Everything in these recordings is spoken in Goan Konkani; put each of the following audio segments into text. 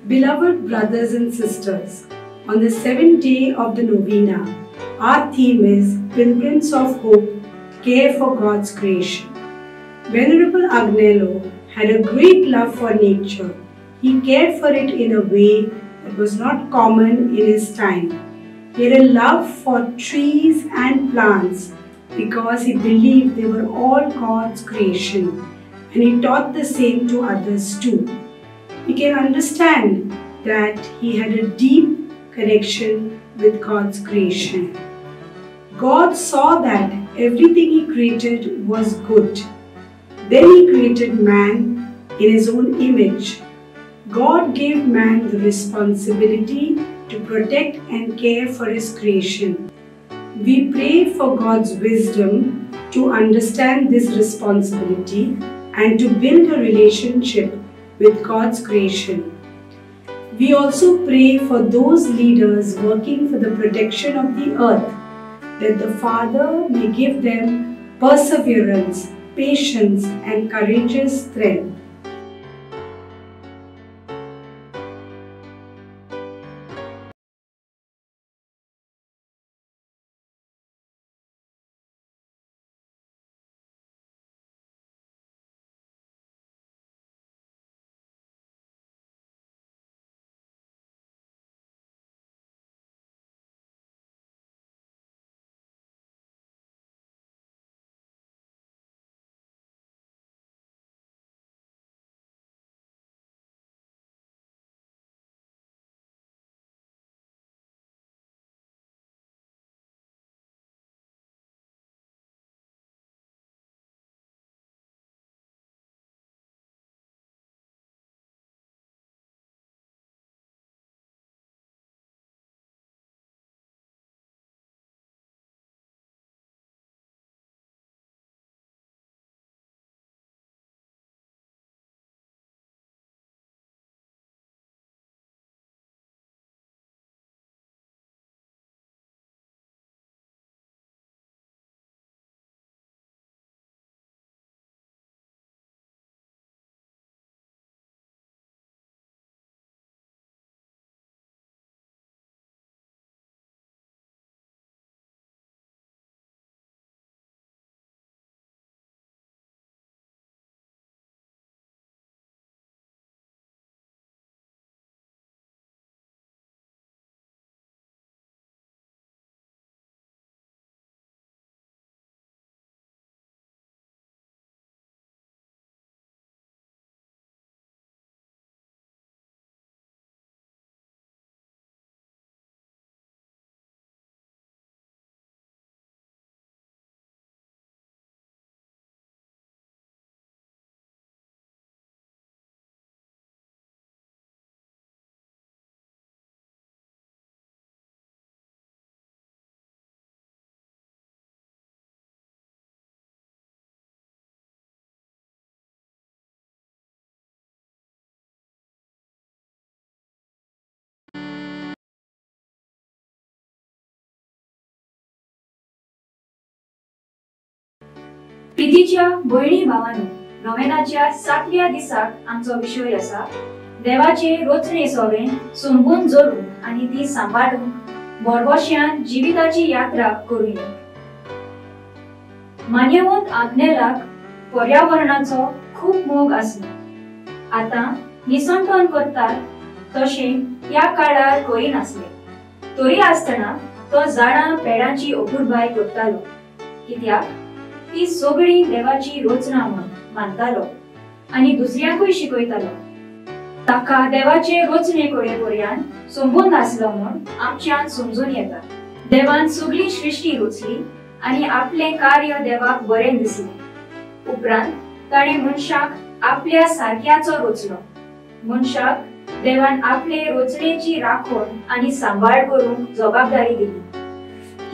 Beloved brothers and sisters, on the seventh day of the novena, our theme is Pilgrims of Hope, Care for God's Creation. Venerable Agnelo had a great love for nature. He cared for it in a way that was not common in his time. He had a love for trees and plants because he believed they were all God's creation, and he taught the same to others too. We can understand that he had a deep connection with God's creation. God saw that everything he created was good. Then he created man in his own image. God gave man the responsibility to protect and care for his creation. We pray for God's wisdom to understand this responsibility and to build a relationship with God's creation. We also pray for those leaders working for the protection of the earth, that the Father may give them perseverance, patience, and courageous strength. प्रितीच्या भयणी भावांनो, नोवेनाच्या सातव्या दिसाक आमचो विशय आसा देवाचे रोचणे सोवें समजून जोडूंक आनी ती सांबाळूंक भरवश्यान जिविताची यात्रा करूया. मान्यवंत आग्नेलाक पर्यावरणाचो खूब मोग आसलो. आतां निसंटन करतात तशें ह्या काळार करिनासले, तरी आसतना तो झाडां पेडांची अपुरबाय करतालो, कित्याक ती सगळी देवाची रोचना म्हूण मानतालो आनी दुसऱ्यांकूय शिकयतालो. ताका देवाचे रोचणे कडे पर्यान संबंद आसलो म्हूण आमच्यान समजून येता. देवान सगळी सृश्टी रोचली आनी आपलें कार्य देवाक बरें दिसलें. उपरांत ताणें मनशाक आपल्या सारक्याचो रोचलो. मनशाक देवान आपले रोचणेची राखण आनी सांबाळ करूंक जबाबदारी दिली.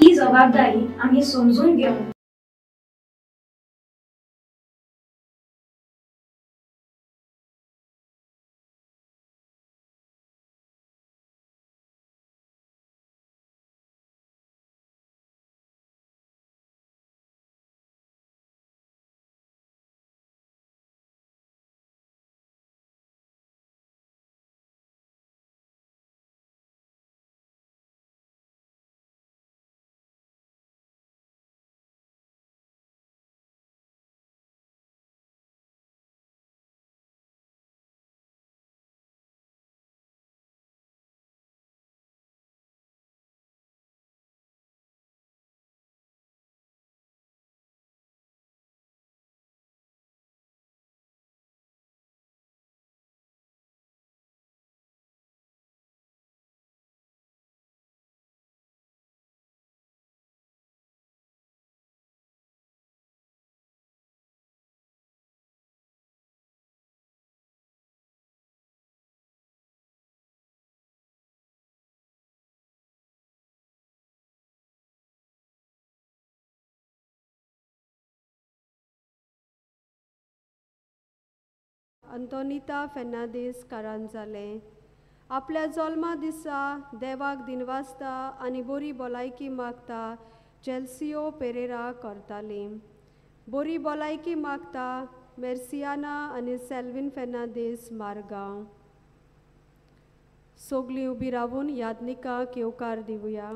ही जबाबदारी आमी समजून घेवंक अंतोनिता फेर्नांदीस कारांजाले आपल्या जल्मा दिसा देवाक दिनवासता आनी बरी भलायकी मागता चेल्सियो पेरेरा करताली। बरी भलायकी मागता मेर्सियाना आनी सेल्विन फेर्नांदीस मारगांव। सगळीं उबी रावून यादनिकाक येवकार दिवया।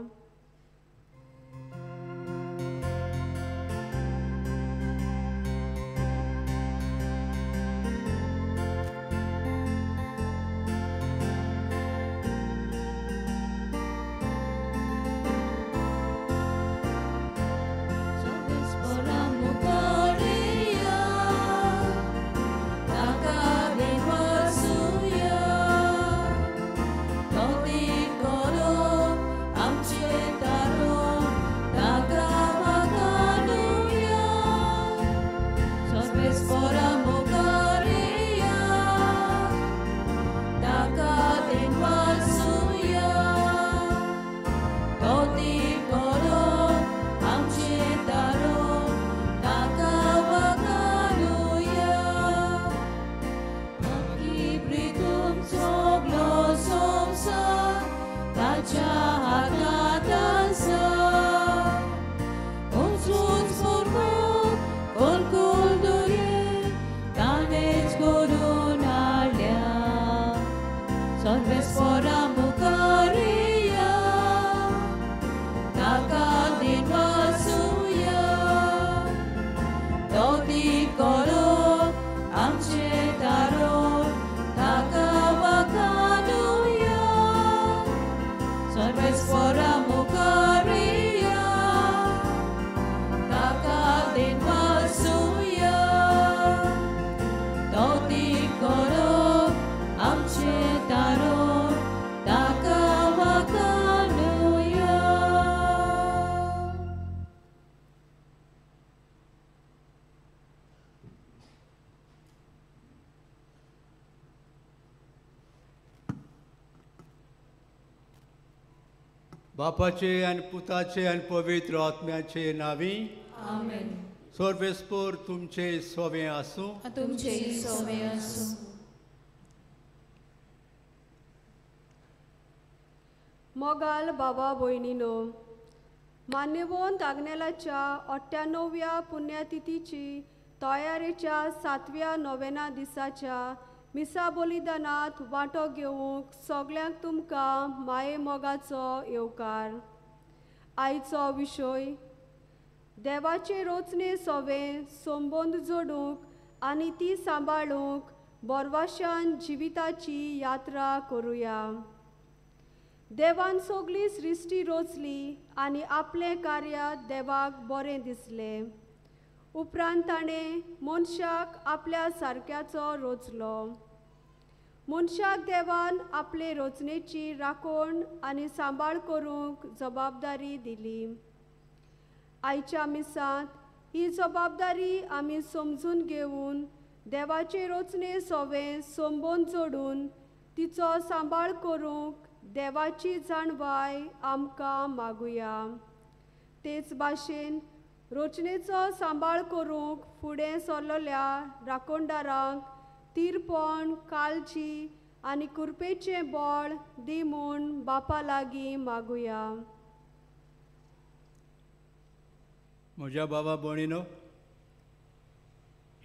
बापाचे आनी पुताचे आनी पवित्र आत्म्याचे नांवी आमेन। सर्वेस्पोर तुमचे सोवे आसूं। तुमचे सोवे आसूं। मोगाल बाबा भयणीनो, मान्यवंत आग्नेलाच्या 98व्या पुण्यतिथीची तयारेच्या 7व्या नोवेना दिसाच्या मिसा बलिदानांत वांटो घेवंक सगल्यांक तुमकां माये मोगाचो येवकार। आयचो विशय देवाचे रोचणे सोवे संबंद जोडूंक आनी ती सांबाळूंक बोरवाशान जिविताची यात्रा करुया। देवान सगली सृश्टी रोचली आनी आपलें कार्य देवाक बरें दिसलें। उपरांत ताणें मनशाक आपल्या सारक्याचो रोचलो। मनशाक देवान आपले रोचणेची राखण आनी सांबाळ करूंक जबाबदारी दिली। आयच्या मिसांत ही जबाबदारी आमी समजून घेवन देवाचे रोचणे सोवे संबंद जोडून तिचो सांबाळ करूंक देवाची जाणवाय आमकां मागुया। तेच भाशेन रोचणेचो सांबाळ करूंक फुडें सरलेल्या राखणदारांक तीरपण, काळजी आनी कुरपेचें बळ दी म्हूण बापा लागीं मागुया। म्हज्या बाबा भयणीनो,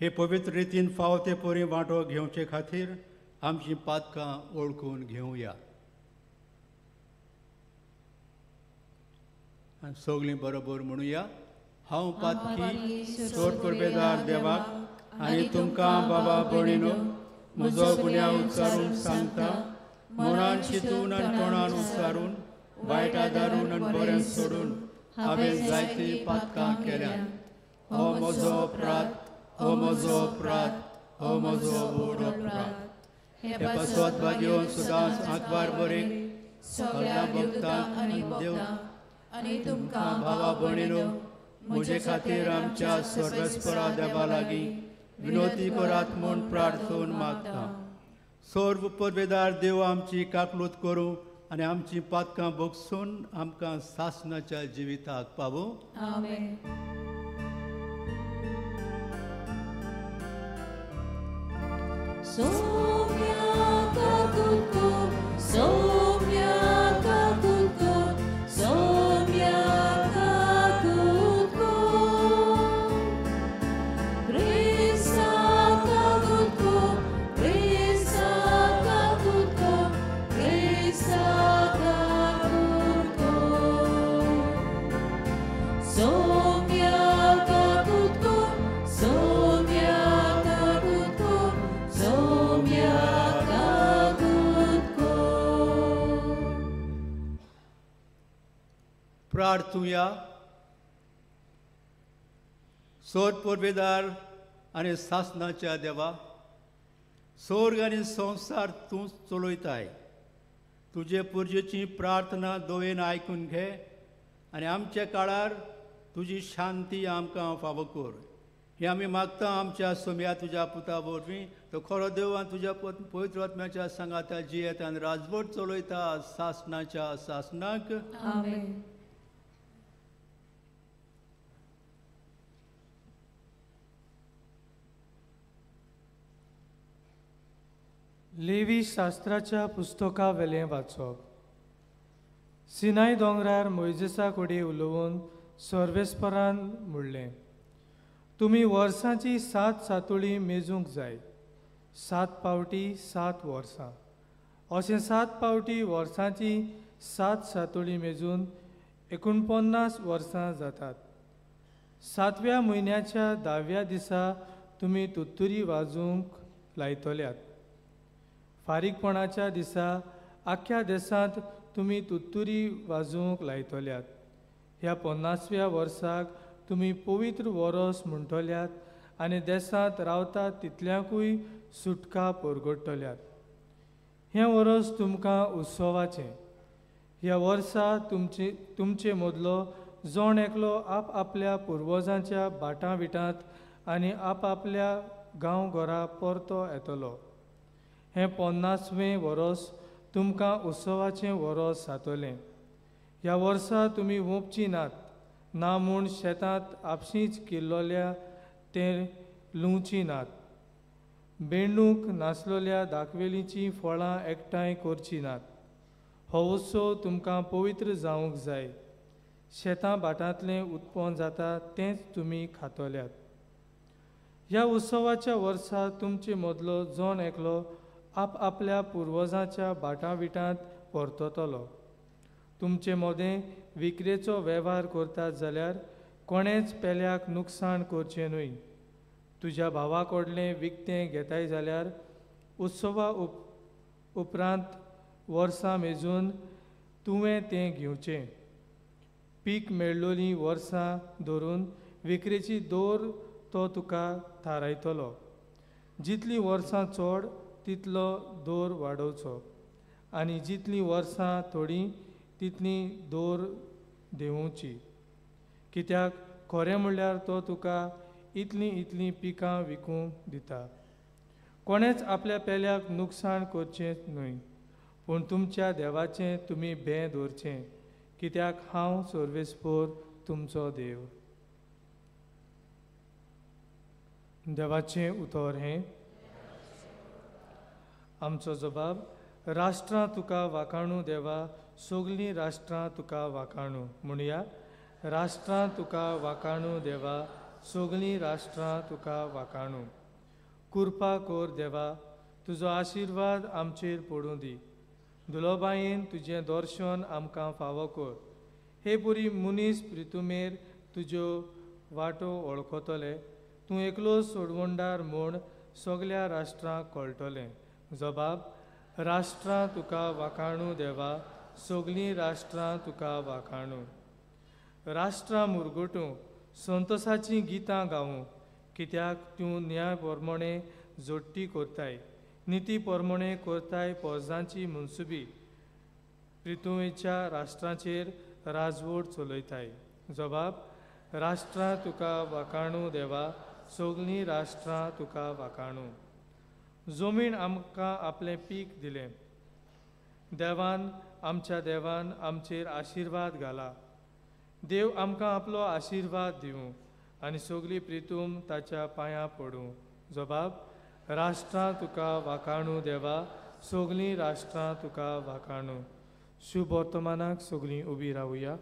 हे पवित्र रितीन फाव ते परी वांटो घेवचे खातीर आमचीं पातकां वळखून घेवया। आनी सगळीं बरोबर म्हणुया, हांव पातकी चड कुरबेदार देवाक आनी तुमकां बाबा भयणीनो म्हजो गुन्यांव उच्चारून सांगता, मनान चिंतून आनी तोंडान उच्चारून, वायट आदारून आनी बरें सोडून हांवें जायतीं पातकां केल्यात। हो म्हजो अपराध, हो म्हजो अपराध, हो म्हजो व्हड अपराध। हे पासत भाग्योवन सदांच आंकवार बरेक सगळ्या भक्तांक आनी देव आनी तुमकां भावा भयणीनो म्हजे खातीर आमच्या सर्वेस्परा देवा लागीं विनोती करात म्हूण प्रार्थून मागता। सर्व परबेदार देव आमची काकलूत करूं आनी आमची पातकां भोगसून आमकां सासणाच्या जिविताक पावूं। आमेन। Somya kakutko, somya kakutko, somya kakutko. Krista kakutko, Krista kakutko, Krista kakutko. Somya kakutko, somya kakutko, somya kakutko. प्रार्थुया. सोर पुर्वेदार आनी सासनाच्या देवा, सोर्ग आनी संवसार तूं चलयताय. तुजे पुर्जेची प्रार्थना दोवेन आयकून घे आनी आमच्या काळार तुजी शांती आमकां फावो कर. हें आमी मागता आमच्या सोम्या तुज्या पुता वरवीं, तो खरो देव आनी तुज्या पवित्र आत्म्याच्या सांगाता जियेत आनी राजवट चलयता सासनाच्या सासनाक. आमेन. लेवी शास्त्राच्या पुस्तका वेलें वाचप. सिनाय दोंगरार मोयजेसा कडेन उलोवन सर्वेस्परान म्हणलें, तुमी वर्सांची 7 सातोळी मेजूंक जाय. 7 पावटी 7 वर्सां, अशें 7 पावटी वर्सांची 7 सातोळी मेजून 49 वर्सां जातात. 7व्या म्हयन्याच्या 10व्या दिसा तुमी तुत्तुरी वाजोवंक लायतल्यात. फारीकपणाच्या दिसा आख्ख्या देशांत तुमी तुत्तुरी वाजोवंक लायतल्यात. ह्या 50व्या वर्साक तुमी पवित्र वरोस म्हणटल्यात आनी देशांत रावतात तितल्यांकूय सुटका परगडटल्यात. हें वरोस तुमकां उत्सवाचें. ह्या वर्सा तुमचे मदलो जण एकलो आपआपल्या पुर्वजांच्या भाटां विटांत आनी आपआपल्या गांव घरा परतो येतलो. हें 50वें वरोस तुमकां उत्सवाचें वरोस जातलें. ह्या वर्सा तुमी वोंपची नात, ना म्हूण शेतांत आपशींच किल्लोल्या तें लुवचीं नात. बेंडूंक नासलोल्या दाखवेलीचीं फळां एकठांय करचीं नात. हो उत्सव तुमकां पवित्र जावंक जाय. शेतां भाटांतलें उत्पन्न जाता तेंच तुमी खातल्यात. ह्या उत्सवाच्या वर्सा तुमचे मदलो जण एकलो आपआपल्या पुर्वजांच्या भाटां विटांत परततलो. तुमचे मदें विक्रेचो वेव्हार करतात जाल्यार कोणेंच पेल्याक नुकसाण करचें न्हय. तुज्या भावा कडलें विकतें घेताय जाल्यार उत्सवा उपरांत वर्सां मेजून तुवें तें घेवचें. पीक मेळ्ळोलीं वर्सां धरून विक्रेची दर तो तुका थारायतलो. जितलीं वर्सां चड तितलो दर वाडोवचो आनी जितलीं वर्सां थोडीं तितली दर देंवोवची. कित्याक खरें म्हणल्यार तो तुका इतलीं इतलीं पिकां विकूंक दिता. कोणेंच आपल्या पेल्याक नुकसाण करचें न्हय, पूण तुमच्या देवाचें तुमी भें दवरचें, कित्याक हांव सर्वेस्पोर तुमचो देव. देवाचें उतर हें. आमचो जबाब. राष्ट्रां तुका वाखाणू देवा, सगलीं राष्ट्रां तुका वाखाणू. म्हणया, राष्ट्रां तुका वाखाणू देवा, सगलीं राष्ट्रां तुका वाखाणू. कृपा कर देवा, तुजो आशिर्वाद आमचेर पडूं दी. दुलोबायेन तुजें दर्शन आमकां फावो कर. हे पुरी मनीस प्रितुमेर तुज्यो वाटो वळखतले. तूं एकलो सोडवणदार म्हूण सगल्या राष्ट्रांक कळटलें. जबाब. राष्ट्रां तुका वाखाणू देवा, सगलीं राष्ट्रां तुका वाखाणू. राष्ट्रां मुरगटूं संतोसाचीं गितां गावूं, कित्याक तूं न्याय परमणे जोडटी करताय, निती परमणे करताय पोरजांची मनसुबी. प्रितुमेच्या राष्ट्रांचेर राजवट चलयताय. जबाब. राष्ट्रां तुका वाखाणू देवा, सगलीं राष्ट्रां तुका वाखाणू. जमीन आमकां आपलें पीक दिलें. देवान आमच्या देवान आमचेर आशिर्वाद घाला. देव आमकां आपलो आशिर्वाद दिवं आनी सगली प्रितूम ताच्या पांयां पडूं. जबाब. राष्ट्रां तुका वाखाणू देवा, सगलीं राष्ट्रां तुका वाखाणू. शुभ वर्तमानाक सगलीं उबी रावया.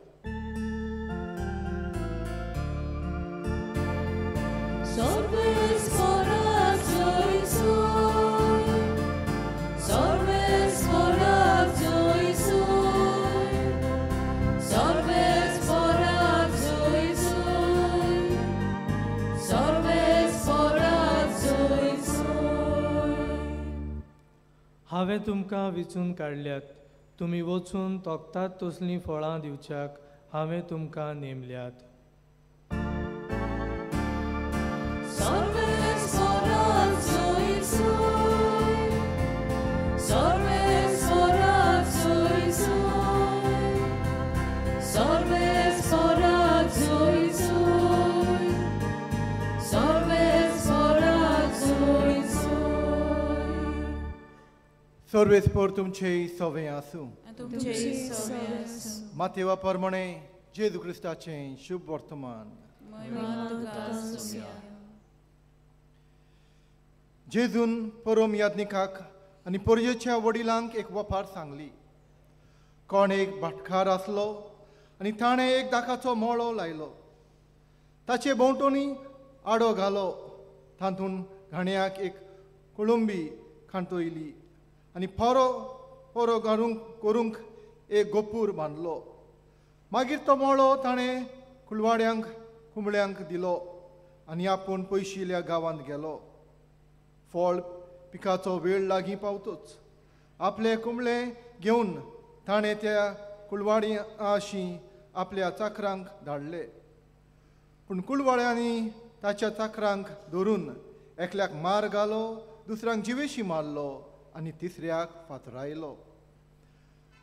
हांवें तुमकां विचून काडल्यात, तुमी वचून तोखतात तसलीं फळां दिवच्याक हांवें तुमकां नेमल्यात. सर्वेस्पर तुमचे सवे आसूं. मातेवा प्रमाणे जेजू क्रिस्ताचें शुभ वर्तमान. जेजून परम याज्ञिकाक आनी परजेच्या वडिलांक एक वपार सांगली. कोण एक भाटकार आसलो आनी ताणें एक दाकाचो मळो लायलो. ताचे भोंवतणी आडो घालो. तातूंत घाण्याक एक कोळंबी खांटयली आनी परो परो घालूंक करूंक एक गोपूर बांदलो. मागीर तो मळो ताणें कुलवाड्यांक कुंबळ्यांक दिलो आनी आपूण पयशिल्ल्या गांवांत गेलो. फळ पिकाचो वेळ लागीं पावतोच आपले कुंबळे घेवन ताणें त्या कुलवाड्याशी आपल्या चाकरांक धाडले. पूण कुलवाड्यांनी ताच्या चाकरांक धरून एकल्याक मार घालो, दुसऱ्यांक जिवेशी मारलो आनी तिसऱ्याक फातरायलो.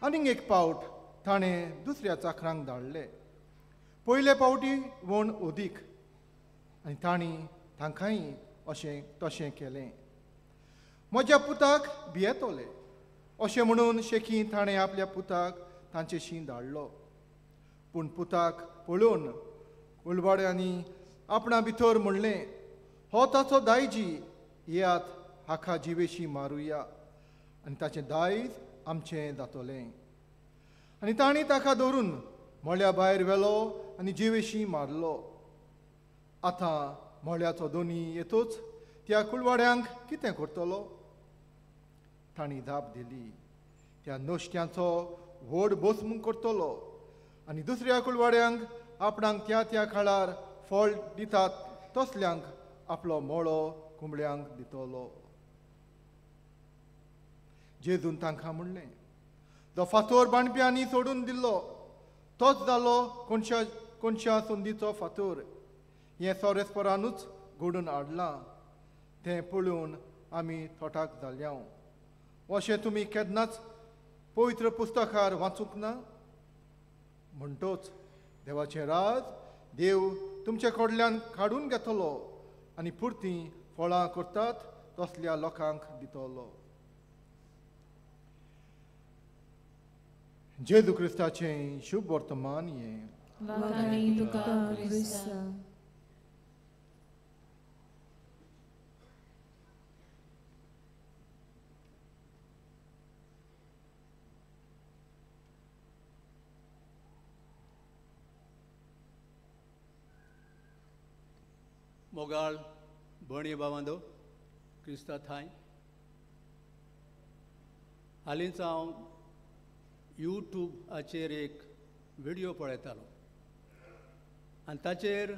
आनीक एक पावट ताणें दुसऱ्या चाकरांक धाडले. पयले पावटी वण ओदीक आनी तांणी तांकांय अशें तशें केलें. म्हज्या पुताक भियेतले अशें म्हणून शेकी ताणें आपल्या पुताक तांचेशी धाडलो. पूण पुताक पळोवन कुलवाड्यांनी आपणा भितर म्हणलें, हो ताचो दायजी, येयात हाका जिवेशी मारुया आनी ताचें दायज आमचें जातलें. आनी तांणी ताका धरून मळ्या भायर व्हेलो आनी जिवेशी मारलो. आतां मळ्याचो दोनी येतोच त्या कुलवाड्यांक कितें करतलो? तांणी जाप दिली, त्या नश्ट्यांचो व्हड बोसमूक करतलो आनी दुसऱ्या कुलवाड्यांक आपणाक त्या त्या काळार फळ दितात तसल्यांक आपलो मळो कुंबळ्यांक दितलो. जेजून तांकां म्हणलें, जो फातोर बांदप्यांनी सोडून दिल्लो तोच जालो कोणशा कोणशा संदीचो फातोर. हें सोरेस्परानूच घडून हाडलां, तें पळोवन आमी थोटाक जाल्या. अशें तुमी केन्नाच पवित्र पुस्तकार वाचूंक ना? म्हणटोच देवाचें राज देव तुमचे कडल्यान काडून घेतलो आनी पुरतीं फळां करतात तसल्या लोकांक दितलो. जेजू क्रिस्ताचें शुभ वर्तमान हें. मोगाळ भणी बाबांदो क्रिस्ता थांय, हालींच हांव यूट्यूबाचेर एक व्हिडियो पळयतालो आनी ताचेर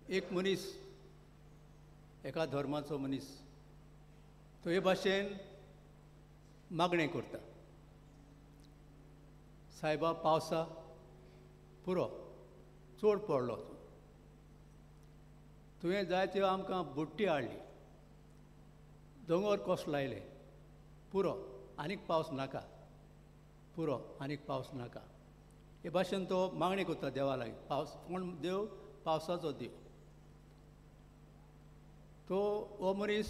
एक मनीस, एका धर्माचो मनीस, तो हे भाशेन मागणें करता, सायबा पावसा पुरो चड पडलो, तुवें जाय त्यो आमकां बुट्टी हाडली, दोंगर कस लायले, पुरो आनीक पावस नाका, पुरो आनीक पावस नाका. हे भाशेन तो मागणी करता देवा लागीं. पावस कोण देव? पावसाचो देव. तो हो मनीस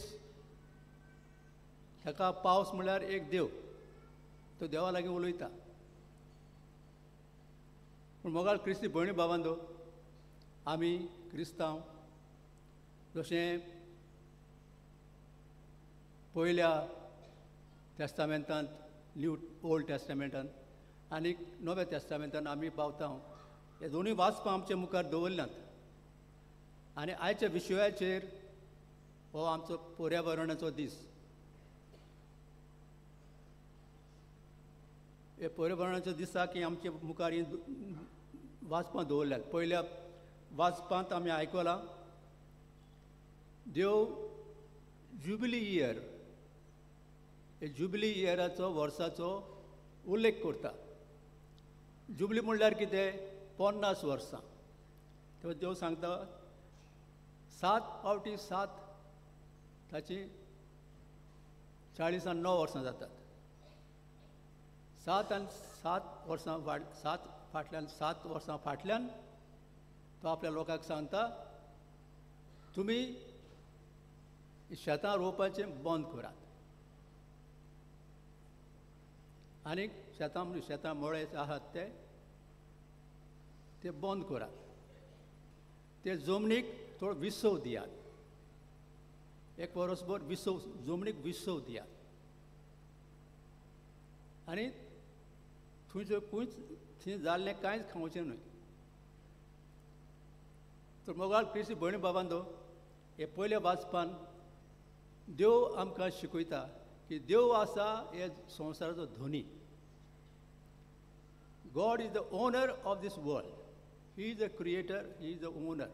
ताका पावस म्हळ्यार एक देव, तो देवा लागीं उलयता. पूण मोगाळ क्रिस्ती भयणी बाबांदो, आमी क्रिस्तांव जशें पयल्या टेस्टामेंटांत, न्यू ओल्ड टेस्टामेंटांत आनी नव्या टेस्टामेंटांत आमी पावता. हे दोनूय वाचपां आमचे मुखार दवरल्यात आनी आयच्या विशयाचेर हो आमचो पर्यावरणाचो दीस. हे पर्यावरणाच्या दिसा की आमचे मुखार ही वाचपां दवरल्यात. पयल्या वाचपांत आमी आयकलां देव जुबली इयर, हे जुबली इयराचो वर्साचो उल्लेख करता. जुबली म्हणल्यार कितें? 50 वर्सां. तेन्ना देव सांगता 7 फावटी 7 ताची 49 वर्सां जातात. 7 आनी 7 वर्सां 7 फाटल्यान 7 वर्सां फाटल्यान तो आपल्या लोकांक सांगता तुमी शेतां रोवपाचें बंद करात आनी शेतां शेतां मळे आहात ते ते बंद करात, ते जमनीक थोडो विसव दियात, एक वरसभर विसव जमनीक विसव दियात आनी थंयचो खंयच थंय जाल्लें कांयच खावचें न्हय. तर मोगाळ क्रिस्ती भयणी बाबांनो, हे पयल्या वाचपान देव आमकां शिकयता की देव आसा हे संवसाराचो धनी. God is the owner of this world. He is the creator, he is the owner.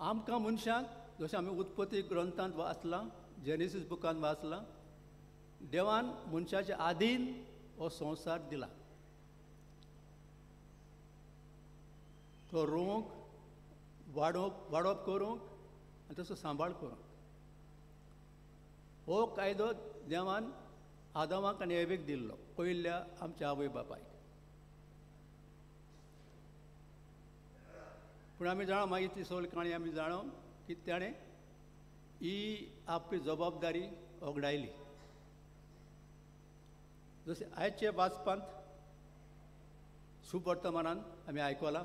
आमकां मनशांक जशें आमी उत्पत्ती ग्रंथांत वाचलां, जेनेसीस बुकांत वाचलां, देवान मनशाच्या आदीन हो संवसार दिला. तो रोवंक, वाडोवंक, वाडोवप करूंक आनी तसो सांबाळ करूंक. हो कायदो देवान आदामाक आनी एवेक दिल्लो, पयल्या आमच्या आवय बापायक. पूण आमी जाणा मागीर ती सगळी काणी आमी जाणा की ताणें ही आपली जबाबदारी ओगडायली. जशें आयचे वाचपांत सुवर्तमानान आमी आयकलां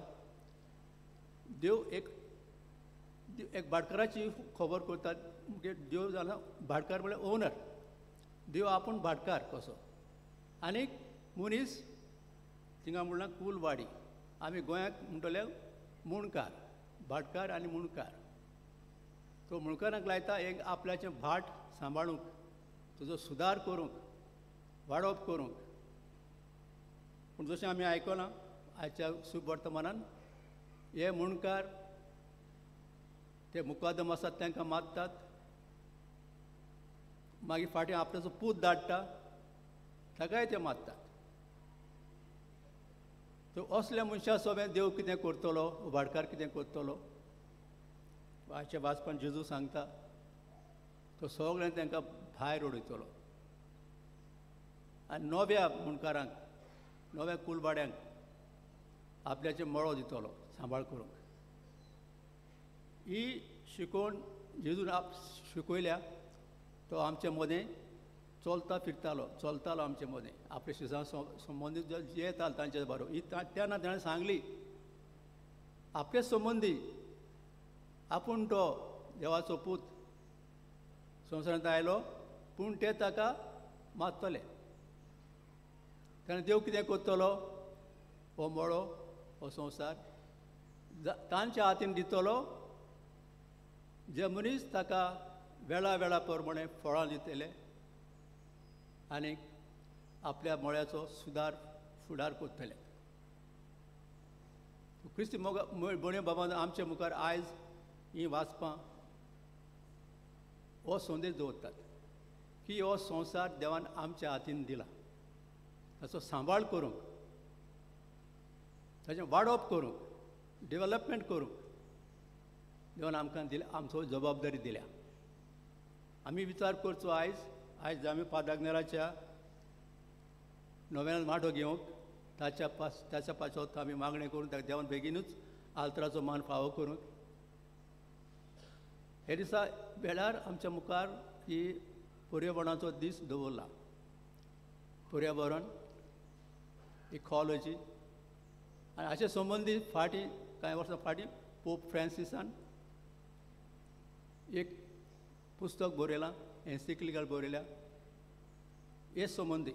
देव एक एक भाटकाराची खबर करतात. देव जाला भाटकार म्हळ्यार ओनर, देव आपूण भाटकार कसो आनी मनीस थिंगा म्हणल्यार कुलवाडी, आमी गोंयांत म्हणटले मुणकार, भाटकार आनी मुणकार. तो मुणकारांक लायता एक आपल्याचें भाट सांबाळूंक, तुजो सुदार करूंक, वाडोवप करूंक. पूण जशें आमी आयकलां आयच्या सुवर्तमानान हे मुणकार ते मुकादम आसात तांकां मारतात, मागीर फाटीं आपल्याचो पूत धाडटा ताकाय ते मारतात. तर असल्या मनशा सोबें देव कितें करतलो, भाटकार कितें करतलो? आयच्या वाचपान जेजू सांगता तो सगळें तांकां भायर उडयतलो आनी नव्या मुणकारांक, नव्या कुलवाड्यांक आपल्याचें मळो दितलो सांबाळ करूंक. ही शिकोवण जेजून आप शिकयल्या. तो आमचे मदें चलता फिरतालो, चलतालो आमचे मदें, आपले शिसां संबंदीत जे येताले तांचे बरोबर ही तेन्ना ताणें सांगली आपले संबंदी आपूण तो देवाचो पूत संवसारांत आयलो, पूण ते ताका मारतले. तेन्ना देव कितें करतलो? हो मळो, हो संवसार तांच्या हातीन दितलो जे मनीस ताका वेळा वेळा प्रमाणे फळां दितले आनी आपल्या मळ्याचो सुदार फुडार करतले. क्रिस्ती मोगा भयणी बाबान आमच्या मुखार आयज ही वाचपां हो संदेश दवरतात की हो संवसार देवान आमच्या हातीन दिला, ताचो सांबाळ करूंक, ताचें वाडोवप करूंक, डेवलपमेंट करूंक देवान आमकां दिल्या, आमचो जबाबदारी दिल्या. आमी विचार करचो आयज, आयज आमी पादाग्नेराच्या नव्यान वांटो घेवंक ताच्या ताच्या पासत आमी मागणें करून ताका देवान बेगीनूच आल्तराचो मान फावो करूंक. हे दिसा वेळार आमच्या मुखार ही पर्यावरणाचो दीस दवरला. पर्यावरण, इकॉलॉजी आनी हाचे संबंदी फाटीं कांय वर्सां फाटीं पोप फ्रांसिसान एक पुस्तक बरयलां, एन्सिक्लिकल बरयल्या हे संबंदी.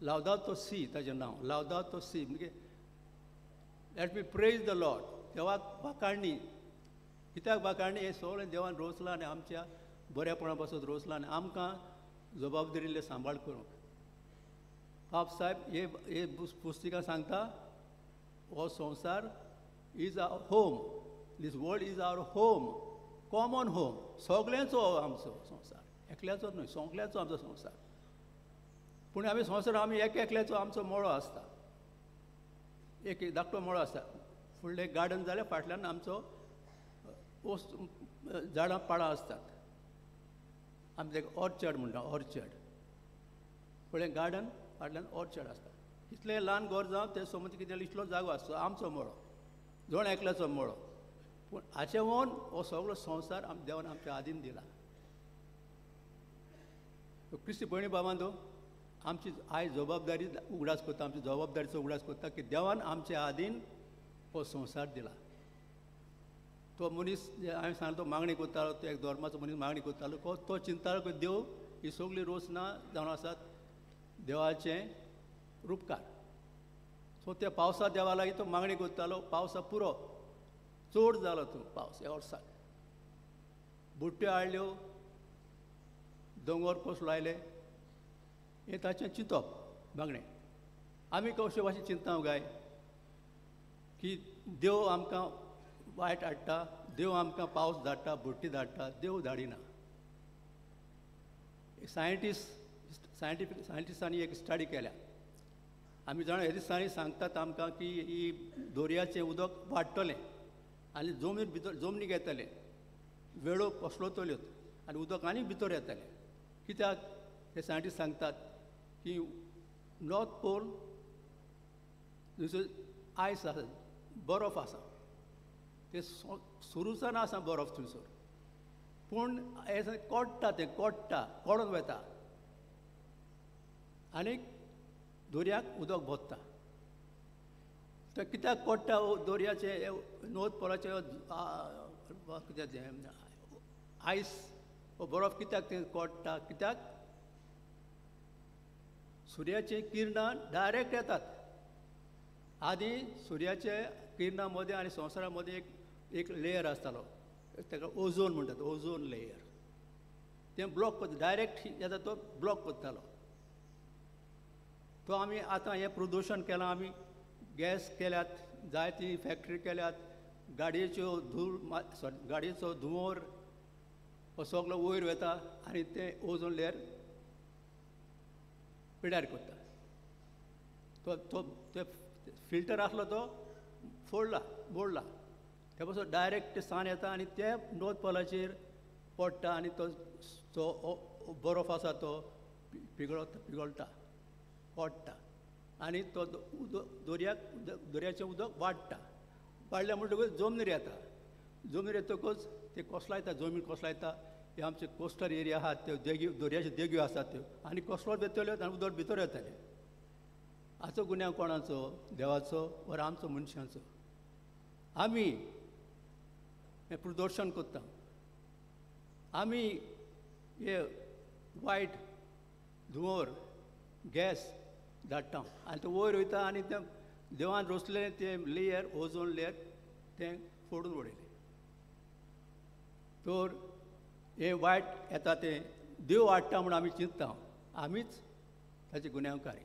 लावदातो सी ताजें नांव, लावदातो सी म्हणजे let me praise the Lord. देवाक वाखाणणी. कित्याक वाखाणणी? हें सगळें देवान रोसलां आनी आमच्या बऱ्यापणा पासून रोसलां आनी आमकां जबाबदारीले सांबाळ करूंक. पाप साहेब हे पुस्तिका सांगता, हो संवसार is our home, this world is our home, common home. सगळ्यांचो हो आमचो संवसार, एकल्याचो न्हय, सगळ्यांचो आमचो संवसार. पूण आमी संवसार आमी एक एकल्याचो आमचो मळो आसता, एक धाकटो मळो आसता. फुडलें गार्डन जाल्यार फाटल्यान आमचो झाडां पाळां आसतात, आमी ताका ऑर्चर्ड म्हणटा, ऑर्चर्ड. फुडलें गार्डन फाटल्यान ऑर्चर्ड आसता. इतलें ल्हान घर जावं तें समज कितें इतलो जागो आसता आमचो मळो, जण एकल्याचो मळो. पूण हाचे वोन हो सगळो संवसार आम देवान आमच्या आदीन दिला. क्रिस्ती भयणी बाबांनो, आमची आयज जबाबदारी उगडास करता, आमची जबाबदारीचो उगडास करता की देवान आमच्या आदीन हो संवसार दिला. तो मनीस हांवें सांगलो तो मागणी करतालो, तो एक धर्माचो मनीस मागणी करतालो, तो चिंतालो की देव ही सगळी रोसना जावन आसात देवाचें रुपकार. सो त्या पावसा देवा लागीं तो मागणी करतालो, पावसा पुरो चड जालो तूं पावस ह्या वर्साक, बुट्ट्यो हाडल्यो, दोंगर कसलो आयले, हें ताचें चिंतप मागणें. आमी कशे भाशेन चिंता काय की देव आमकां वायट हाडटा, देव आमकां पावस धाडटा, बुट्टी धाडटा, देव धाडिना. सायंटिस्टांनी एक स्टडी केल्या. आमी जाणा ह्या दिसांनी सांगतात आमकां की ही दर्याचें उदक वाडटलें आनी जमनीर भितर जमनीक येतलें, वेळो कोसळतल्योत आनी उदक आनी भितर येतलें. कित्याक हे सायंटिस्ट सांगतात की नॉर्थ पोल थंयसर आयस आसा, बरफ आसा, ते सुरूसान आसा बरफ थंयसर, पूण हें कोडटा, तें कोडटा, कोडून वता आनी दर्याक उदक भरता. तर कित्याक कोडटा दर्याचें नॉर्थ पोलाचें कित्याक तें आयस बरफ कित्याक तें कोडटा? कित्याक सुर्याचीं किरणां डायरेक्ट येतात. आदीं सुर्याचे किरणां मदें आनी संवसारा मदें एक एक लेयर आसतालो, ताका ओझोन म्हणटात, ओझोन लेयर. तें ब्लॉक करता, डायरेक्ट येता तो ब्लॉक करतालो. तो आमी आतां हें प्रदुशण केलां, आमी गॅस केल्यात, जायती फॅक्टरी केल्यात, गाडयेच्यो धूळ, सॉरी गाडयेचो धुंवर हो सगलो वयर वता आनी तें ओझोन लेयर पिड्यार करता. तो तो फिल्टर आसलो तो फोडला, मोडला, ते पासून डायरेक्ट सान येता आनी ते नॉर्थ पोलाचेर पडटा आनी तो जो बरफ आसा तो पिगळता, पिगळटा, पडटा आनी तो दर्याक दर्याचें उदक वाडटा. वाडल्या म्हणटकूच जमनीर येता, जमनीर येतकूच ते कोसलायता, जमीन कोसलायता. हे आमचे कोस्टल एरिया आहात त्यो देगी, दर्याच्यो देग्यो आसात त्यो आनी कोसलोत येतल्यो आनी उदक भितर येतलें. हाचो गुन्यांव कोणाचो? देवाचो वा आमचो मनशांचो? आमी हें प्रदर्शन करता, आमी हे वायट धुंवर गॅस धाडटा आनी तो वयर वयता आनी तें देवान रोसलें तें लेयर, ओझोन लेयर तें फोडून उडयलें. तर हें वायट येता तें देव हाडटा म्हूण आमी चिंतता, आमीच ताचे गुन्यांवकारी.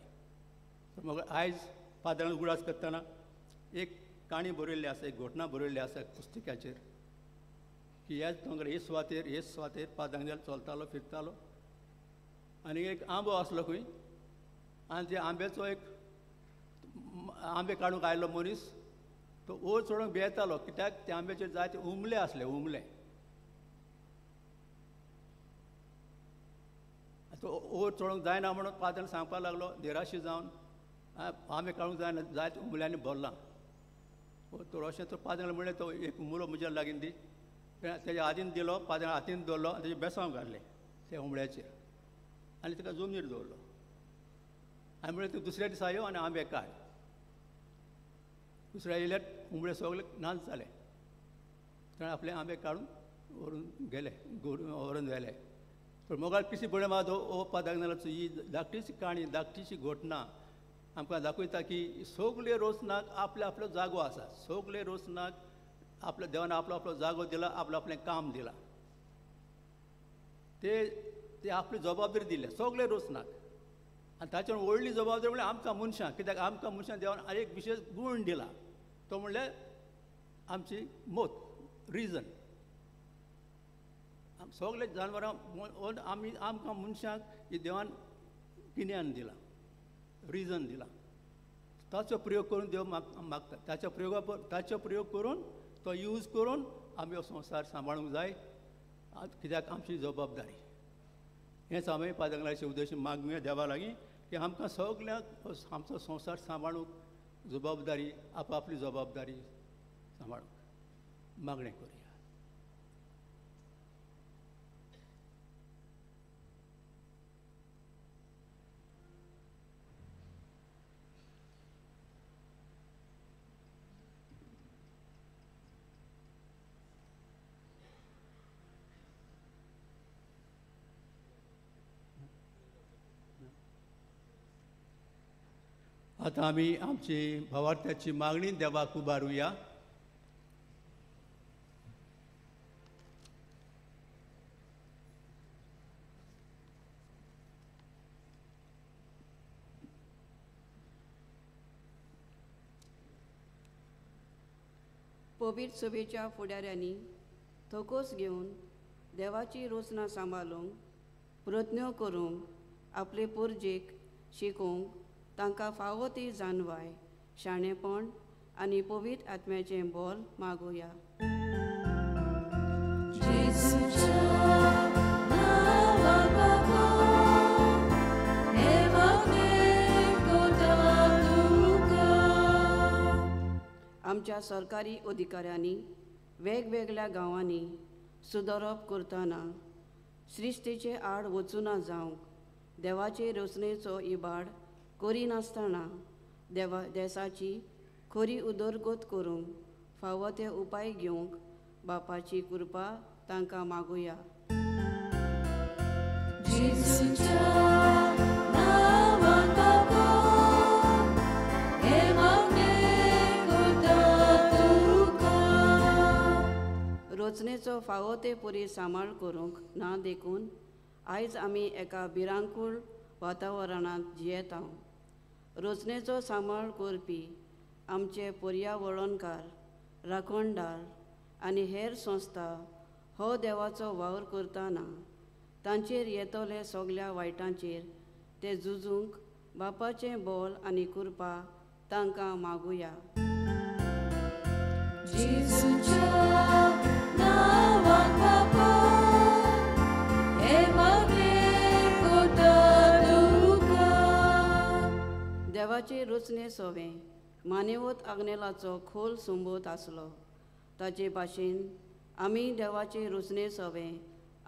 मग आयज फादरान उगडास करतना एक काणी बरयल्ली आसा, एक घटना बरयल्ली आसा पुस्तकाचेर की ह्याच दोंगर हे सुवातेर, हे सुवातेर फादर चलतालो फिरतालो आनी एक आंबो आसलो खंय, आनी त्या आंब्याचो एक आंबे काडूंक आयलो मनीस, तो वयर चडोवंक भियेतालो कित्याक त्या आंब्याचेर जायते उमले आसले, उमले. तो वयर चडोवंक जायना म्हणून फादरान सांगपाक लागलो निराशी जावन, आंबे काडूंक जायना, जायते उमल्यांनी भरलां. तो अशें तो फादरान म्हणलें तो एक उमलो म्हज्या लागीं दी, तेज्या हातीन दिलो, फादरान हातीन दवरलो आनी तेजें बेसांव घातलें त्या उमळ्याचेर आनी ताका जमनीर दवरलो आनी म्हणलें तूं दुसऱ्या दिसा यो आनी आंबे काड. दुसऱ्या येयल्यार उमळे सगळे नाच जाले, ताणें आपले आंबे काडून व्हरून गेले, व्हरून व्हेले. पूण मोगाळ क्रिस्ती भयण माधव ओ पादाग्नालाचो ही धाकटीशी काणी, धाकटीशी घटना आमकां दाखयता की सगळे रोसनाक आपलो आपलो जागो आसा. सगळे रोसनाक आपल्या देवान आपलो आपलो जागो दिला, आपलो आपलें काम दिलां, ते ते आपली जबाबदारी दिल्या सगळे रोसनाक. आनी ताचेर व्हडली जबाबदारी म्हणल्यार आमकां मनशांक, कित्याक आमकां मनशांक देवान एक विशेश गूण दिला, तो म्हणल्यार आमची मत, रिजन. सगळे जानवरां आमी आमकां मनशांक ही देवान गिन्यान दिलां, रिजन दिलां, ताचो प्रयोग करून देव मागता. ताचो प्रयोग करून तो यूज करून आमी हो संवसार सांबाळूंक जाय, कित्याक आमची जबाबदारी. हेंच आमी पादंगलाचे उद्देश मागूया देवा लागीं की आमकां सगल्यांक आमचो संवसार सांबाळूंक जबाबदारी, आपआपली जबाबदारी सांबाळूंक मागणें करुया. आतां आमी आमची भावार्थ्याची मागणी देवाक उबारुया. पवित्र सभेच्या फुडाऱ्यांनी थकोस घेवन देवाची रोचना सांबाळूंक प्रयत्न करूंक, आपले पोरजेक शिकोवंक तांकां फावो ती जाणवाय, शाणेपण आनी पवित्र आत्म्याचें बोल मागुया. आमच्या सरकारी अधिकाऱ्यांनी वेगवेगळ्या गांवांनी सुदारप करतना सृश्टीचे आड वचूना जावंक, देवाचे रचनेचो इबाड करिनासतना देवा देसाची खरी उदरगत करूंक फावो ते उपाय घेवंक बापाची कृपा तांकां मागुया. रचनेचो फावो ते परी सांबाळ करूंक ना देखून आयज आमी एका भिरांकूळ वातावरणांत जियेता. रचनेचो सांबाळ करपी आमचे पर्यावरणकार, राखणदार आनी हेर संस्था हो देवाचो वावर करतना तांचेर येतले सगल्या वायटांचेर ते झुजूंक बापाचें बोल आनी कृपा तांकां मागुया. देवाचे रचने सोवें मानेवत आग्नेलाचो खोल संबोध आसलो, ताचे भाशेन आमी देवाचे रचने सोवें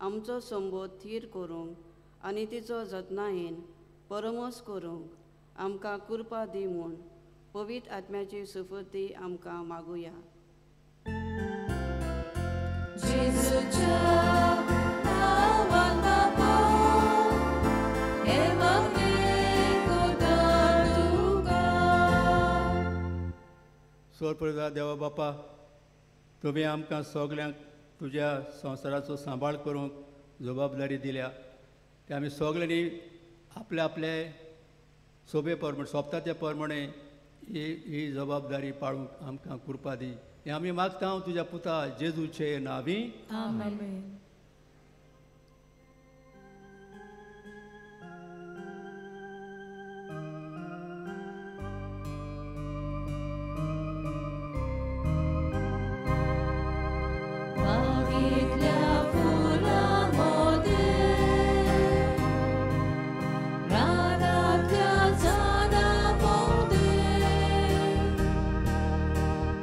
आमचो संबोध थीर करूंक आनी तिचो जतनायेन परमोस करूंक आमकां कृपा दी म्हूण पवित्र आत्म्याची सुफुर्ती आमकां मागुया. सोरप्रदा देवा बापा, तुवें आमकां सगल्यांक तुज्या संवसाराचो सांबाळ करूंक जबाबदारी दिल्या. ते आमी सगल्यांनी आपले आपले सोबे प्रमाणे, सोबता त्या प्रमाणे ही जबाबदारी पाळूंक आमकां कृपा दी. हें आमी मागता तुज्या पुता जेजूचे नांवी. आमेन.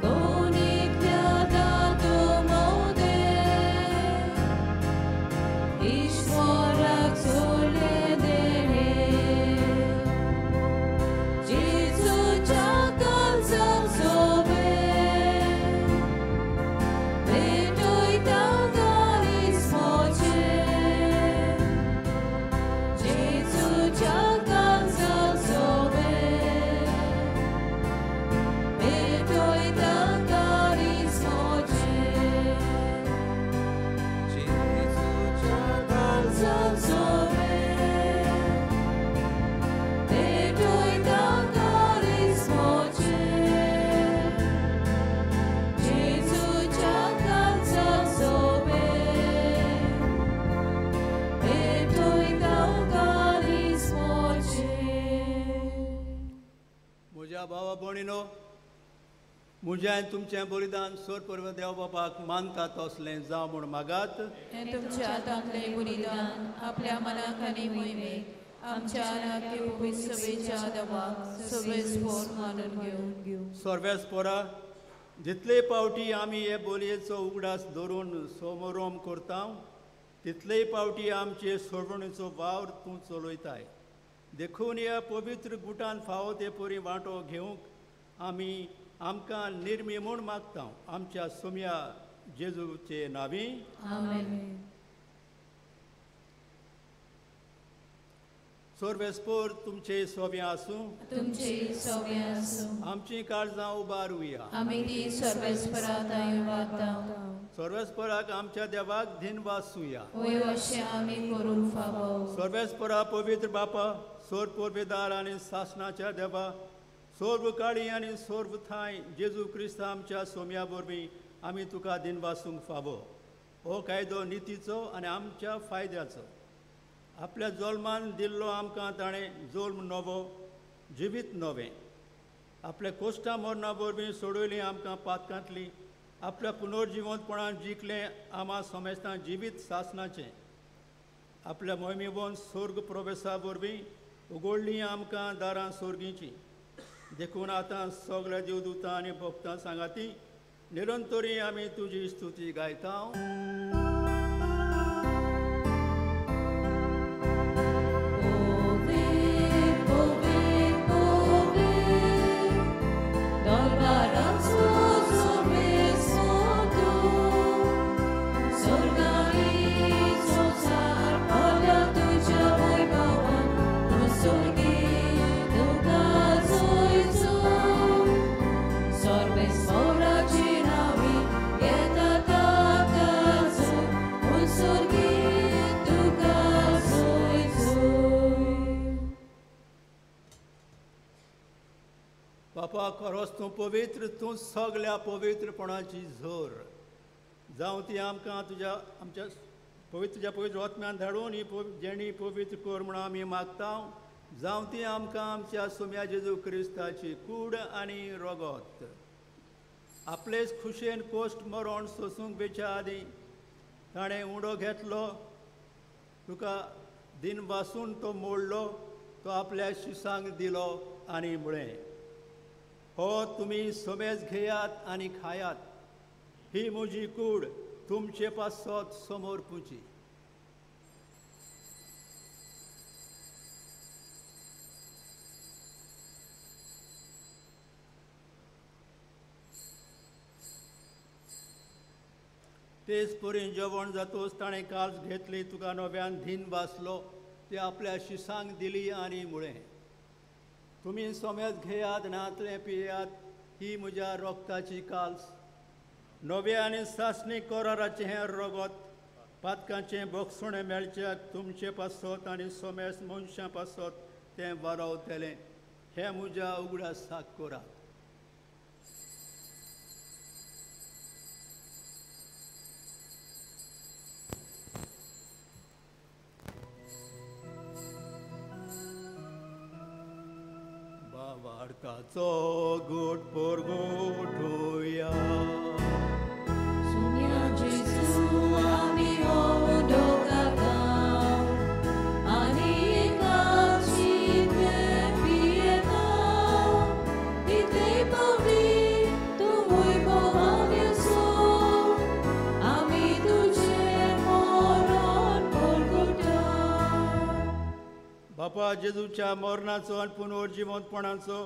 Con बाबा भयणीनो, म्हजें तुमचें बलिदान सोर देव बापाक मानता तसलें जावं म्हूण मागात. हें तुमच्या हातांतलें बलिदान आपल्या मनाक आनी मोहिमेक आमच्या आराध्य सभेच्या देवाक सर्वेस्पोर मानून घेवं. सर्वेस्पोरा, जितले पावटी आमी हे बोलयेचो उगडास धरून सोमोरोम करता तितले पावटी आमचे सोडवणेचो वावर तूं चलयताय. देखून ह्या पवित्र गुटान फावो ते परी वांटो घेवंक आमी आमकां निर्मी म्हूण मागता आमच्या सोम्या जेजूचे नांवी. आमेन. सर्वेस्पोर तुमचे सोबे आसूं. तुमचे सोबे आसूं. आमची काळजां उबारुया. आमी ती सर्वेस्परा तांय वाता. सर्वेस्पराक आमच्या देवाक धिनवासूया. वय अशें आमी करूंक फावो. सर्वेस्परा पवित्र बापा, सोर पोरबेदार आनी सासणाच्या देवा, सोर्व काळी आनी सोर्व थांय जेजू क्रिस्त आमच्या सोम्या वरवीं आमी तुका दिनवासूंक फावो. हो कायदो नितीचो आनी आमच्या फायद्याचो. आपल्या जल्मान दिल्लो आमकां ताणें जल्म नवो, जिवीत नवें. आपल्या कोश्टा मरणा वरवीं सोडयलीं आमकां पातकांतली. आपल्या पुनर्जिवंतपणान जिखलें आमा समेस्तां जिवीत सासणाचें. आपल्या मोहिमेवन स्वर्ग प्रवेशा वरवीं उगडलीं आमकां दारां स्वर्गीचीं. देखून आतां सगळ्या देवदूतां आनी भक्तां सांगाती निरंतरी आमी तुजी स्तुती गायता. बापा, खरोच तूं पवित्र, तूं सगळ्या पवित्रपणाची झोर. जावं ती आमकां तुज्या आमच्या पवित्र तुज्या पवित्र आत्म्यान धाडून ही जेणी पवित्र कर म्हूण आमी मागता. जावं ती आमकां आमच्या सोम्या जेजू क्रिस्ताची कूड आनी रगत. आपलेच खुशयेन कोश्ट मरण सोसूंक वेच्या आदीं ताणें उडो घेतलो, तुका दिन वासून तो मोडलो, तो आपल्या शिसांक दिलो आनी म्हळें, हो तुमी समेज घेयात आनी खायात, ही म्हजी कूड तुमचे पासत समोर पुची. तेच परी जेवण जातोच ताणें काल्स घेतली, तुका नव्यान धीन वाचलो, ते आपल्या शिसांक दिली आनी म्हळें, तुमी समेज घेयात नातलें पियात, ही म्हज्या रोगताची काल्स, नव्या आनी सासणी कराराचें हें रगत, पातकांचें बोगसुणें मेळच्याक तुमचे पासत आनी समेज मनशां पासत तें वारवतलें. हें म्हज्या उगडासाक करात. वार्ताचो गोट पोरगोठोया. सुन्या जेजू आमी हो उडो गाव आनी एकाची पियेता, तितले पावटी तूं वैभवान येसो, आमी तुजें मरण पोरगोटा. बापा, जेजूच्या मरणाचो आनी पुनर्जिवंतपणाचो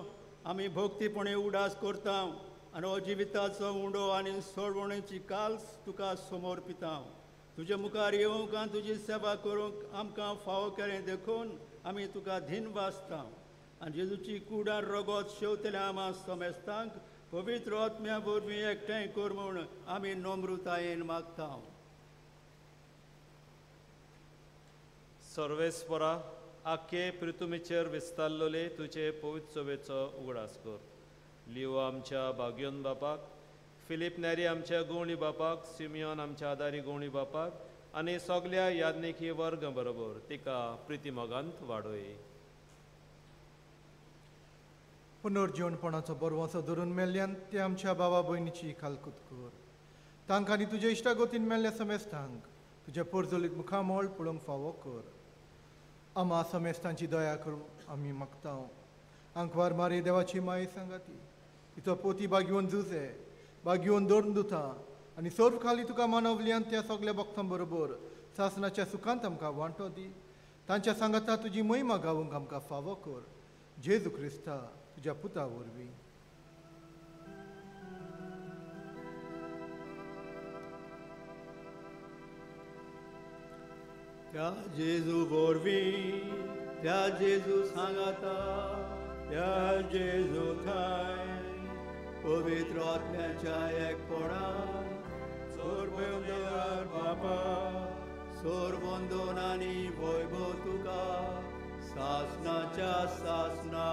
आमी भक्तीपणे उडास करता आनी हो जिविताचो उंडो आनी सोडवणेची काल्स तुका समर्पिता. तुजे मुखार येवंक आनी तुजी सेवा करूंक आमकां फावो केलें देखून आमी तुका धीन वाचता. आनी जेजूची कूड आनी रगत शेवतल्या आमा समेस्तांक पवित्र आत्म्या वरवीं एकठांय कर म्हूण आमी नम्रतायेन मागता. सर्वेस्परा, आखे पृथुमीचेर विस्तारलेले तुजे पवित्र सभेचो उगडास कर. लिओ आमच्या भाग्योन बापाक, फिलीप नेरी आमच्या गवळी बापाक, सिमियोन आमच्या आदारी गवळी बापाक आनी सगल्या याज्ञिकी वर्ग बरोबर तिका प्रितीमोगांत वाडोय. पुनर्जीवनपणाचो बरवंसो धरून मेल्ल्यान ते आमच्या बाबा भयणीची कालकूत कर. तांकां आनी तुज्या इश्टागतीन मेल्ल्या समेस्तांक तुज्या पोरजोलीत मुखामळ पळोवंक फावो कर. आमा समेस्तांची दया करूं आमी मागता. आंकवार मारी देवाची माये सांगाती तिचो पोती बागयोवन जुजे बागयोवन धरून दुता आनी सर्व खाली तुका मानवल्यान त्या सगल्या भक्तां बरोबर सासनाच्या सुखांत आमकां वांटो दी. तांच्या सांगाता तुजी महिमा गावूंक आमकां फावो कर. जेजू क्रिस्ता तुज्या पुता वरवीं. त्या जेजू वरवीं, त्या जेजू सांगाता, त्या जेजू थांय पवित्र आत्म्याच्या एकपणान सोरबंदर बापा सोरबंदोन आनी वैभव तुका सासनाच्या सासना.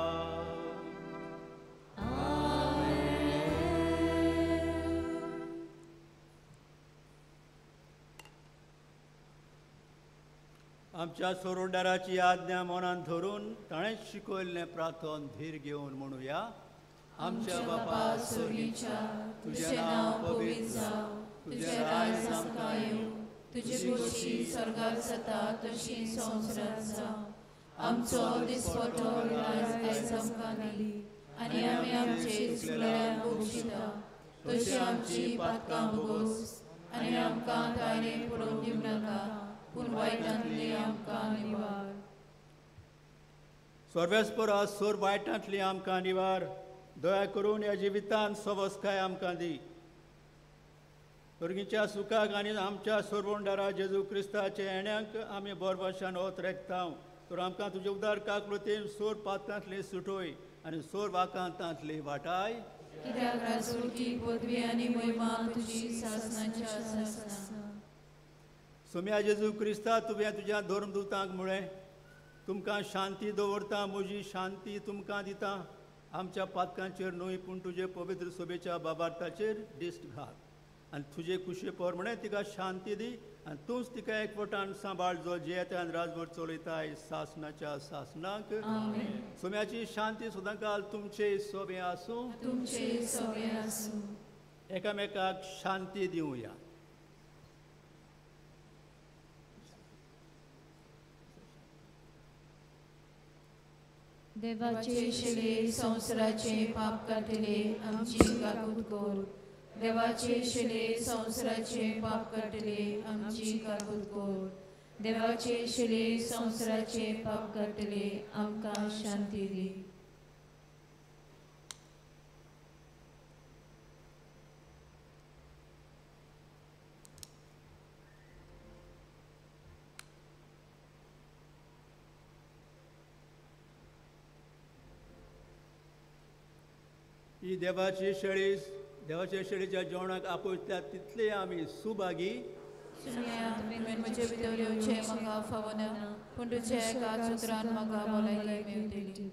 आमच्या सोरोडाराची आज्ञा मनान धरून ताणेंच शिकयल्लें प्रार्थन धीर घेवन म्हणुया. आमच्या बापा स्वर्गीच्या, तुझें नांव पवित्र जावं, तुझें राज आमकां येवं, तुजी खोशी स्वर्गार जाता तशी संवसारांत जावं. आमचो दिसपटो आयज आमकां दी आनी आमी आमचे चुकलेल्यांक बक्षिता तशी आमची पातकां भोगोस आनी आमकां ताणे पडोवन दिवं नाका पूण वायटांतली आमकां निवार. सर्वेस्परा सोर वायटांतली आमकां निवार. दया करून ह्या जिवितान सवस्काय आमकां दी. भुरगींच्या सुखाक आनी आमच्या सोरवंडारा जेजू क्रिस्ताच्या येण्याक आमी बोरभाशान ओत रेखता. तर आमकां तुजे उदार काकृतीन सोर पात्रांतली सुटोय आनी सोर वाकांतांतली वाटाय. कित्याक राजवटी पदवी आनी महिमा तुजी सासनाच्या सासना. सोम्या जेजू क्रिस्ता, तुवें तुज्या धर्मदूतांक म्हळें, तुमकां शांती दवरता, म्हजी शांती तुमकां दिता. आमच्या पातकांचेर न्हय पूण तुजे पवित्र सोबेच्या बाबार्थाचेर दिश्ट घाल आनी तुजे कुशे प्रमाणे तिका शांती दी आनी तूंच तिका एकवटान सांबाळ जो जियेता आनी राजभर चलयताय सासनाच्या सासनाक. सोम्याची शांती सदांकाल तुमचे सोबे आसूं. तुमचे सोबे आसूं. एकामेकाक शांती दिवया. देवाचे शिले संवसाराचे पाप काडटले आमची काकूत कर. देवाचे शिले संवसाराचे पाप काडटले आमची काकूत कर. देवाचे शिले संवसाराचे पाप काडटले आमकां शांती दी. ही देवाची शेळी देवाच्या शेळीच्या जेवणाक आपयतात तितले आमी सुभागी. म्हजे भितर येवचें म्हाका फावना पूण तुज्या एका सुत्रान म्हाका भलायकी मेळटली.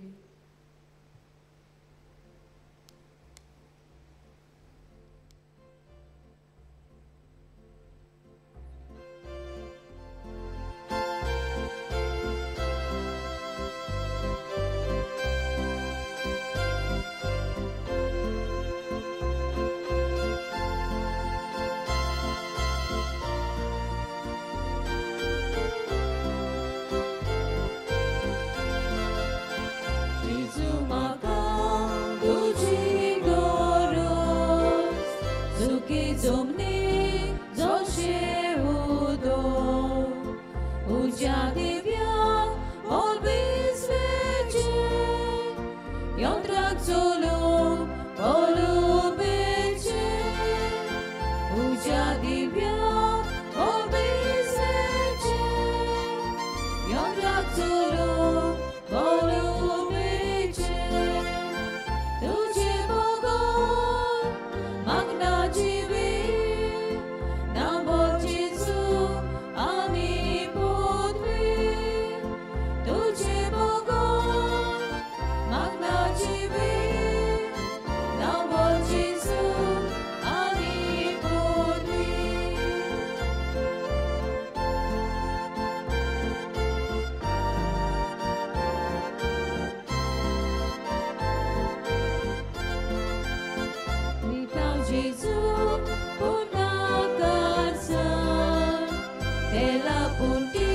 della punti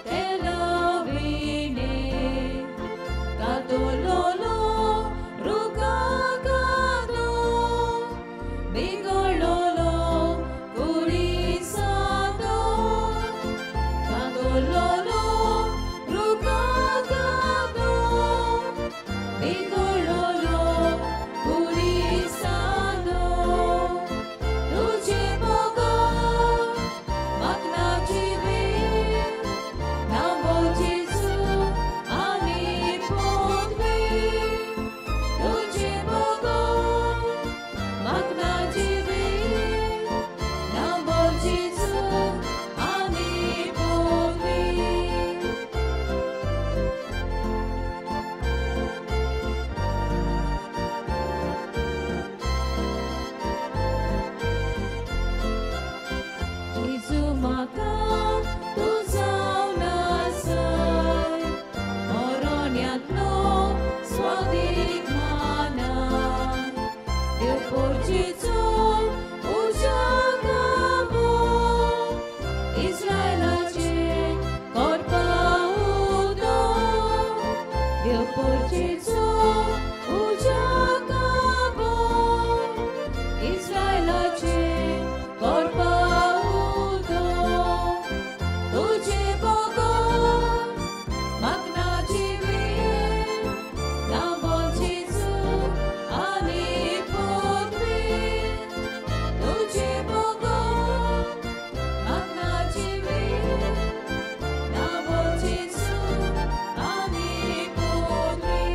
della vine Cadololo rucagado Bigololo curisado Cadololo rucagado Bigololo curisado Tuche bogo makna jive Namo Jesu ani podvi Tuche bogo makna jive Namo Jesu ani podvi. Jesu maka tu जावन आसाय मरण्यांतलो स्वादीक मानाय देव पोरचेचो उर्जा गाबो इस्रायलाचे करपा उदक देव पोरचेचो उर्जा गाबो इस्रायलाचे करपा उदक तुझे बगर मागना जिवे नामो जेजू आनी पदवी तुझे बगर मागना जिवे नामो जेजू आनी पदवी.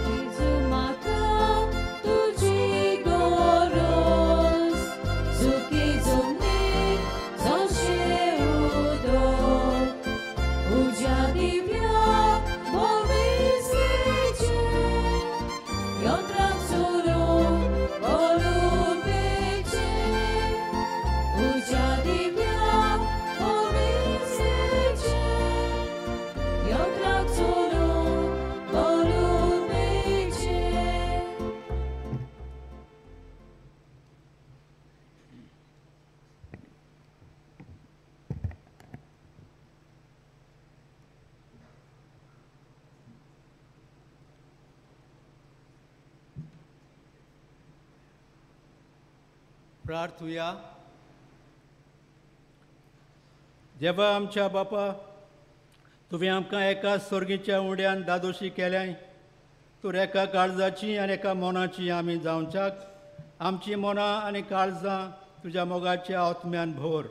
Jesu म्हाका तुजी गरज सुकी जमनीक जशें उदक उज्या दिव्याक भविसलेचें यंत्राक सोडून बरोवपेचें उज्या दिव्याक भविसलेचें यंत्राक सोडून बरोवपेचें. प्रार्थुया. देवा आमच्या बापा, तुवें आमकां एका सर्गीच्या उड्यान दादोशी केल्याय, तर एका काळजाची आनी एका मनाची आमी जावच्याक आमची मनां आनी काळजां तुज्या मोगाच्या आत्म्यान भर,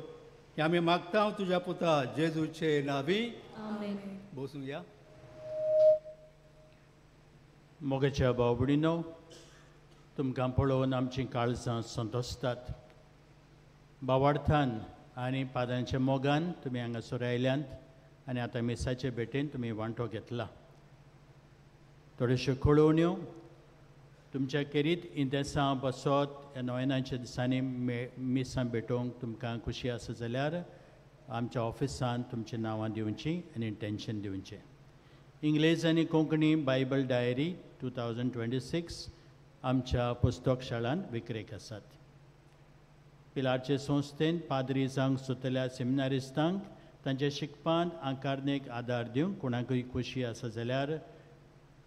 हें आमी मागता तुज्या पुता जेजूचे नावी. आमेन. बसूया. मोगाच्या भाव भयणीनो, तुमकां पळोवन आमचीं काळजां संतोसतात. भावार्थान आनी पादांच्या मोगान तुमी हांगासर आयल्यांत आनी आतां मिसाचे भेटेन तुमी वांटो घेतला. थोड्योश्यो कळोवण्यो तुमच्या खेरीत इंतेसां बसत ह्या नोवेनाच्या दिसांनी मिसां भेटोवंक तुमकां खुशी आसा जाल्यार आमच्या ऑफिसान तुमचीं नांवां दिवचीं आनी इंटेन्शन दिवचें. इंग्लेज आनी कोंकणी बायबल डायरी 2026 आमच्या पुस्तक शाळान विक्रेक आसात. पिलारचे संस्थेन पाद्री जावंक सोदतल्या सेमिनारिस्तांक तांच्या शिकपांत आकारणेक आदार दिवंक कोणाकूय खुशी आसा जाल्यार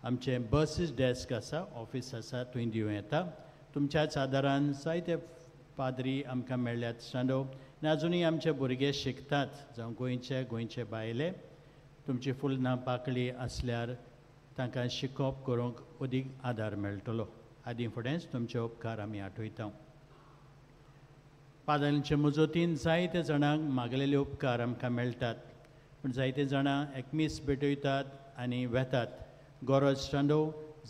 आमचें बसीस डेस्क आसा, ऑफीस आसा, थंय दिवं येता. तुमच्याच आदारान जायते पाद्री आमकां मेळ्ळ्यात स्टँडो आनी आजुनूय आमचे भुरगे शिकतात, जावं गोंयचे गोंयचे भायले. तुमची फुलना पाकळी आसल्यार तांकां शिकोवप करूंक अदीक आदार मेळटलो. आदीं फुडेंच तुमचे उपकार आमी आठयता. पाद्यांचे मजतीन जायते जाणांक मागलेले उपकार आमकां मेळटात, पूण जायते जाणां एक मीस भेटयतात आनी वेतात. गरज स्टँडो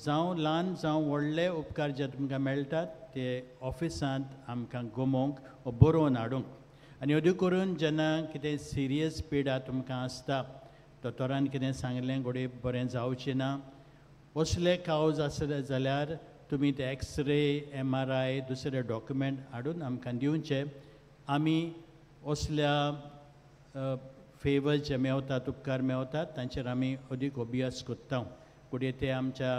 जावं ल्हान जावं व्हडले उपकार जे तुमकां मेळटात ते ऑफिसांत आमकां गमोवंक वो बरोवन हाडूंक. आनी अदीक करून जेन्ना कितें सिरियस पिडा तुमकां आसता, दोतोरान कितें सांगलें घडये बरें जावचें ना, असले कावज आसले जाल्यार तुमी ते एक्सरे, MRI, दुसरे डॉक्युमेंट हाडून आमकां दिवचे. आमी असल्या फेवर्स जे मेवतात, उपकार मेवतात तांचेर आमी अदीक अभ्यास करता. कुडये ते आमच्या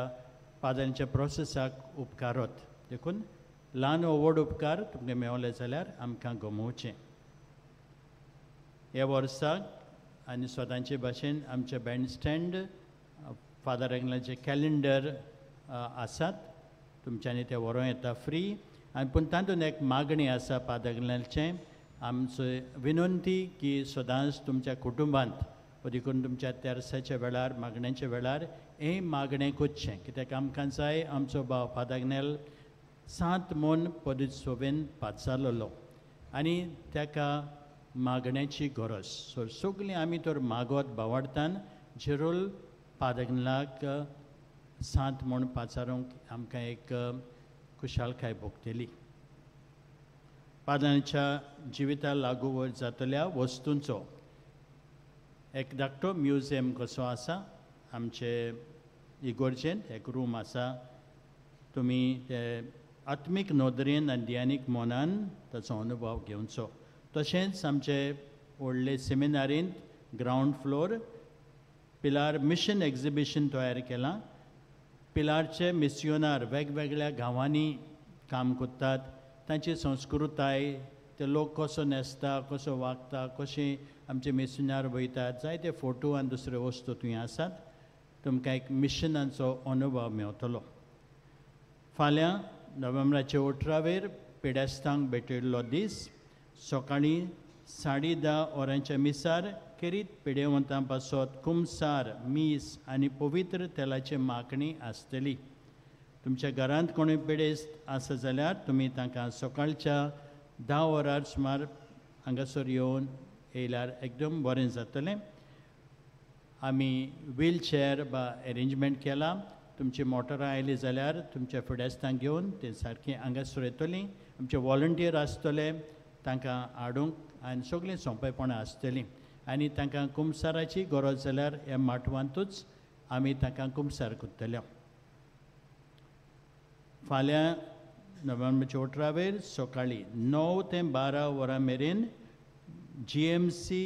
पाद्रांच्या प्रोसेसाक उपकारत. देखून ल्हान वो व्हड उपकार तुमकां मेवले जाल्यार आमकां गमोवचें. ह्या वर्साक आनी स्वताचे भाशेन आमचे बँडस्टँड फादर आग्नेलाचें कॅलेंडर आसात, तुमच्यांनी तें व्हरों येता फ्री. आनी पूण तातूंत एक मागणी आसा फादर आग्नेलाचें, आमचो विनंती की सदांच तुमच्या कुटुंबांत देखून तुमच्या तेर्साच्या वेळार मागण्याच्या वेळार हें मागणें करचें, कित्याक आमकां जाय आमचो भाव फादर आग्नेल सात म्हूण पदसोवेन पाचारलेलो आनी ताका मागण्याची गरज. सो सगळीं आमी तर मागत बावाडतान जेरोल फादर आग्नेलाक सात म्हूण पाचारूंक आमकां एक खुशालकाय भोगतली. फादराच्या जिविता लागू जातल्या वस्तूंचो एक धाकटो म्युझियम कसो आसा आमचे इगोर्जेंत, एक रूम आसा. तुमी ते आत्मीक नदरेन आनी ध्यानीक मनान ताचो अनुभव घेवचो. तशेंच आमचे व्हडले सेमिनारींत ground floor Pilar mission exhibition तयार केलां. पिलारचे मिसियोनार वेगवेगळ्या गांवांनी काम करतात, तांची संस्कृताय, ते लोक कसो न्हेसता, कसो वागता, कशें आमचे मिसियोनार वयतात, जायते फोटो आनी दुसऱ्यो वस्तू थंय आसात. तुमकां एक मिशनाचो अनुभव मेवतलो. फाल्यां नोव्हेंबराचे 18वेर पिडेस्तांक भेटयल्लो दीस. सकाळीं 10:30 वरांच्या मिसार खेरीत पिडेवंतां पासत कुमसार, मीस आनी पवित्र तेलाची मागणी आसतली. तुमच्या घरांत कोणूय पिडेस्त आसा जाल्यार तुमी तांकां सकाळच्या 10 वरार सुमार हांगासर येवन येयल्यार एकदम बरें जातलें. आमी व्हीलचेअर बा एरेंजमेंट केलां. तुमची मोटरां आयली जाल्यार तुमच्या फिडेस्तांक घेवन ते सारकें हांगासर येतलीं. आमचे वॉलंटियर आसतले तांकां हाडूंक आनी सगळीं सोंपेपणां आसतलीं. आनी तांकां कुमसाराची गरज जाल्यार ह्या माटवांतूच आमी तांकां कुमसार करतले. फाल्यां नोव्हेंबराच्या 18वेर सकाळीं 9 ते 12 वरां मेरेन GMC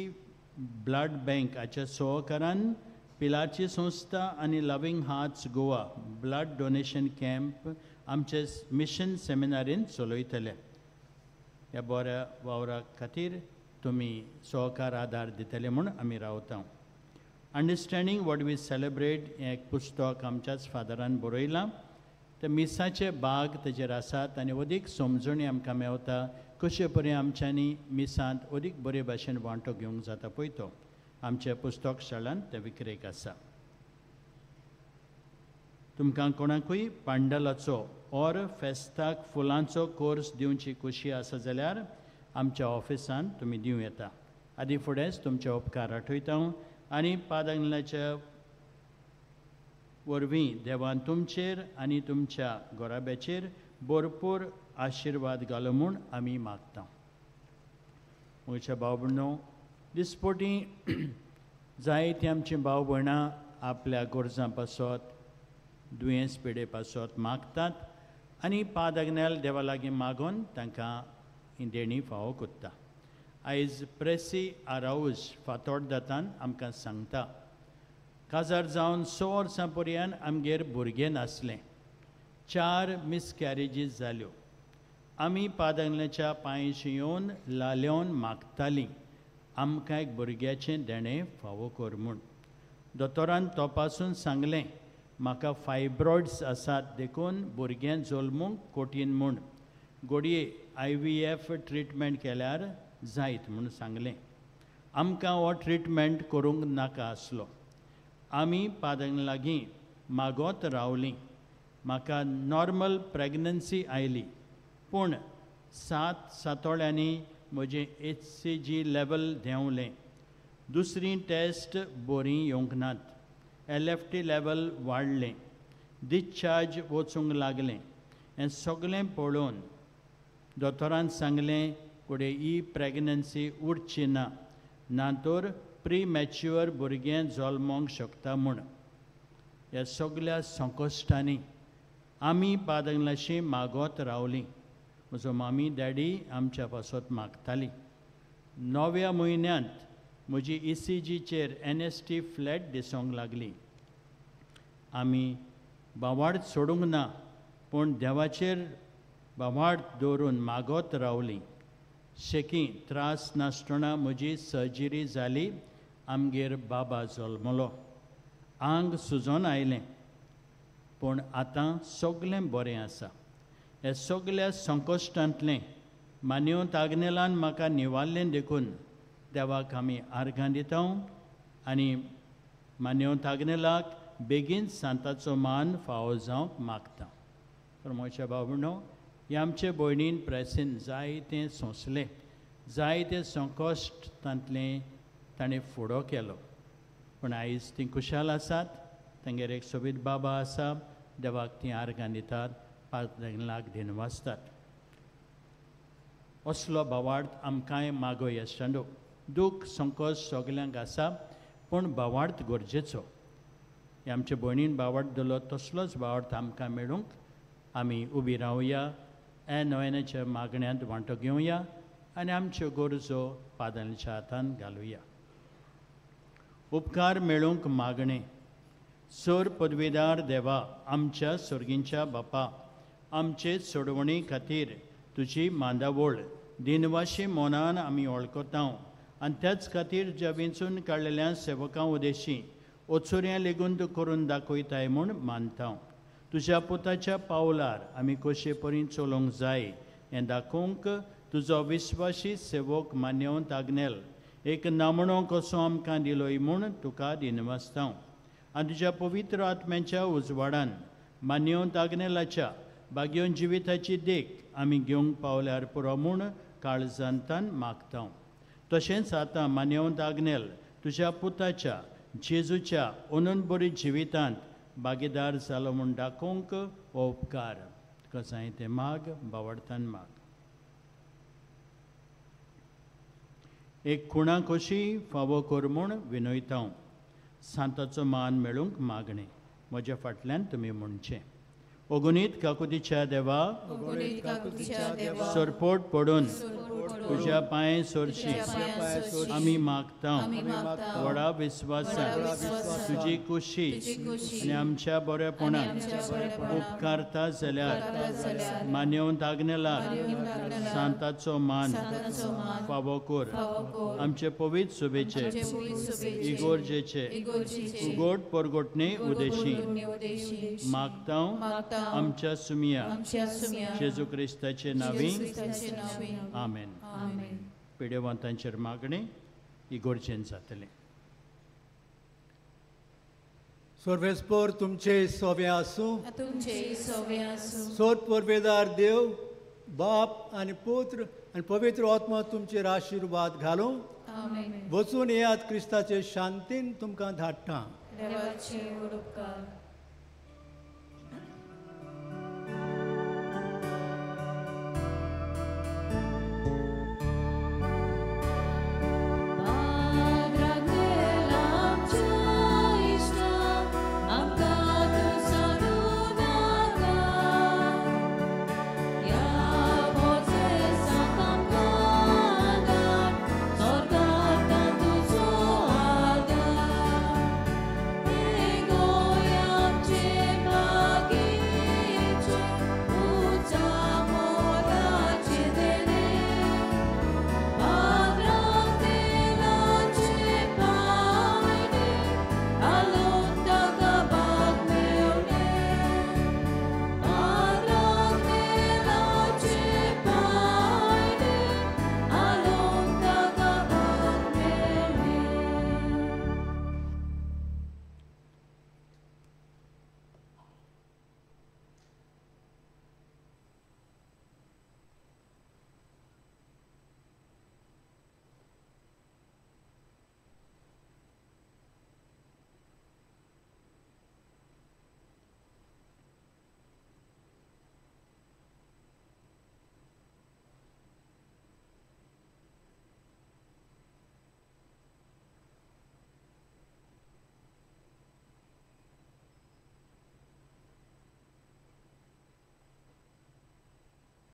blood bank हाच्या सहकारान पिलारची संस्था आनी loving hearts Goa blood donation camp आमचे मिशन सेमिनारींत चलयतले. ह्या बऱ्या वावरा खातीर तुमी सहकार आदार दितले म्हूण आमी रावता. अंडरस्टँडींग what we celebrate हें एक पुस्तक आमच्याच फादरान बरयलां. ते मिसाचे भाग तेजेर आसात आनी अदीक समजणी आमकां मेवता कशे परी आमच्यांनी मिसांत अदीक बरे भाशेन वांटो घेवंक जाता पळय तो आमच्या पुस्तक शाळांत तें विक्रेक आसा. तुमकां कोणाकूय पांडलाचो ऑर फेस्ताक फुलांचो कोर्स दिवची खोशी आसा जाल्यार आमच्या ऑफिसांत तुमी दिवं येता. आदी फुडेंच तुमचे उपकार आठयता आनी पादांगलाच्या वरवीं देवान तुमचेर आनी तुमच्या घराब्याचेर भरपूर आशिर्वाद घालो म्हूण आमी मागता. म्हज्या भाव भयणो, दिसपटी जायतीं आमची भाव भयणां आपल्या गरजां पासत, दुयेंस पिडे पासत मागतात आनी पादाग्नेल देवा लागीं मागून तांकां ही देणी फावो करता. आयज प्रेसी आराऊज फातोडदातान आमकां सांगता, काजार जावन 6 वर्सां पर्यंत आमगेर भुरगें नासलें. 4 मिसकॅरेजीस जाल्यो. आमी पादांगल्याच्या पांयशी येवन लालेवन मागतालीं आमकां एक भुरग्याचें देणें फावो कर म्हूण. दोतोरान तपासून सांगलें म्हाका फायब्रॉयड्स आसात देखून भुरगें जल्मूंक कठीण म्हूण. घडये IVF treatment केल्यार जायत म्हूण सांगलें. आमकां हो ट्रिटमेंट करूंक नाका आसलो. आमी पादां लागीं मागत रावलीं. म्हाका नॉर्मल प्रेगनन्सी आयली पूण 7 सातोळ्यांनी म्हजें HCG level देंवलें. दुसरी टेस्ट बरी येवंक नात. LFT level वाडलें. डिस्चार्ज वचूंक लागलें. हें सगळें पळोवन दोतोरान सांगलें फुडें ही प्रेगनन्सी उरची ना, ना तर प्रिमॅच्युअर भुरगें जल्मोंक शकता म्हूण. ह्या सगळ्या संकश्टांनी आमी पादंगलाशी मागत रावलीं. म्हजो मामी डॅडी आमच्या पासत मागताली. 9व्या म्हयन्यांत म्हजी ECGचेर NST flat दिसूंक लागली. आमी बावाड सोडूंक ना, पूण देवाचेर बावाड दवरून मागत रावली. शेकी त्रास नासतना म्हजी सर्जरी जाली. आमगेर बाबा जल्मलो. आंग सुजोन आयलें, पूण आतां सगळें बरें आसा. ह्या सगळ्या संकश्टांतलें मान्यवंत आग्नेलान म्हाका निवारलें देखून देवाक आमी आर्गां दिता आनी मान्यवंत आग्नेलाक बेगीन सांताचो मान फावो जावंक मागता. प्रमोच्या बाबणो, हे आमचे भयणीन प्रेसीन जायतें सोंसलें, जायते संकश्ट तांतलें ताणें फुडो केलो, पूण आयज तीं खुशाल आसात. तांगेर एक सोबीत बाबा आसा. देवाक तीं आर्गां दितात, पांच लाख दिनवासतात. असलो भावार्थ आमकांय मागोय आसता. दूख संकश्ट सगल्यांक आसा, पूण भावार्थ गरजेचो. हे आमचे भयणीन भावार्थ दिलो तसलोच भावार्थ आमकां मेळूंक आमी उबी रावया, ह्या नव्याच्या मागण्यांत वांटो घेवया आनी आमच्यो गरजो पादांच्या हातान घालुया. उपकार मेळूंक मागणें. सोर पदवीदार देवा, आमच्या सोर्गींच्या बापा, आमचे सोडवणी खातीर तुजी मांदावळ दिनवाशी मनान आमी वळखता आनी त्याच खातीर ज्या वेंचून काडलेल्या सेवकां उदेशी ओचुऱ्यां लेगून तूं करून दाखयताय म्हूण मानता. तुज्या पुताच्या पावलार आमी कशे परी चलोवंक जाय हें दाखोवंक तुजो विस्वाशी सेवक मान्यवंत आग्नेल एक नामणो कसो आमकां दिलोय म्हूण तुका दिनवासता. आनी तुज्या पवित्र आत्म्याच्या उजवाडान मान्यवंत आग्नेलाच्या भाग्योन जिविताची देख आमी घेवंक पावल्यार पुरो म्हूण काळजांतान मागता. तशेंच आतां मान्यवंत आग्नेल तुज्या पुताच्या जेजूच्या अनंत बरी जिवितांत भागीदार जालो म्हूण दाखोवंक हो उपकार तुका जाय तें माग, बावडतान माग. एक खुणा कशी फावो कर म्हूण विनयता. सांताचो मान मेळूंक मागणें. म्हज्या फाटल्यान तुमी म्हणचें. अगुणीत काकुतीच्या देवा, सरपोट पडून तुज्या पांय सोरशी आमी मागता. व्हडा विस्वासान तुजी कुशी आनी आमच्या बरेपणान उपकारता जाल्यार मान्यवंत आग्नेलाक सांताचो मान फावो कर. आमचे पवित्र सुबेचे इगोर्जेचे उगोट परगोटणे उदेशी मागता. आमच्या सुमिया जेजू क्रिस्ताचे नांवी आमेन. पिडेवंतांचेर मागणें इगोर्जेन जातलें. सर्वेस्पोर तुमचे सोवे आसूं. सोर परवेदार देव बाप आनी पुत्र आनी पवित्र आत्मा तुमचेर आशिर्वाद घालूं. वचून येयात, क्रिस्ताचे शांतीन तुमकां धाडटा.